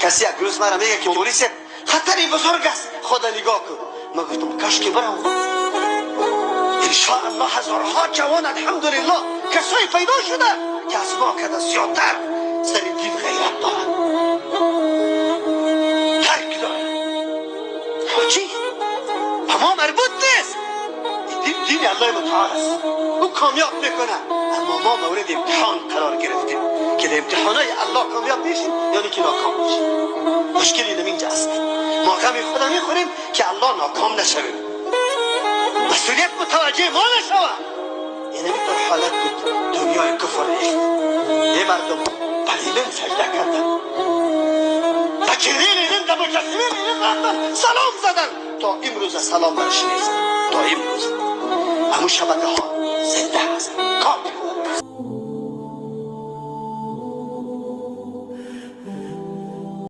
کسی یک روز مرا میگه که موری صاحب خطری بزرگ است، خدا نگاه کن. ما گفتم کاش که برم. انشاءالله هزارها جوان الحمدلله کسایی پیدا شده که از ما کده زیادتر سر دین غیرت دارن، درک دارن. چی؟ به ما مربوط نیست. دین دین الله متعال است، او کامیاب میکنه. اما ما مورد امتحان قرار گرفتیم که در امتحانای الله کامیاب میشیم یعنی که ناکام میشیم. مشکل اینجا است. ما غم خدا میخوریم که الله ناکام نشویم، مسئولیت متوجه ما نشود. این همینطور حالت بود. دنیای کفر ریخت. ای مردم به لینن سجده کردن، به چهره لینن، در مجسمه لینن رفتن سلام زدن. تا امروز سلام برش نیست. تا امروز همون شبکه ها زنده هست، کار میکنن.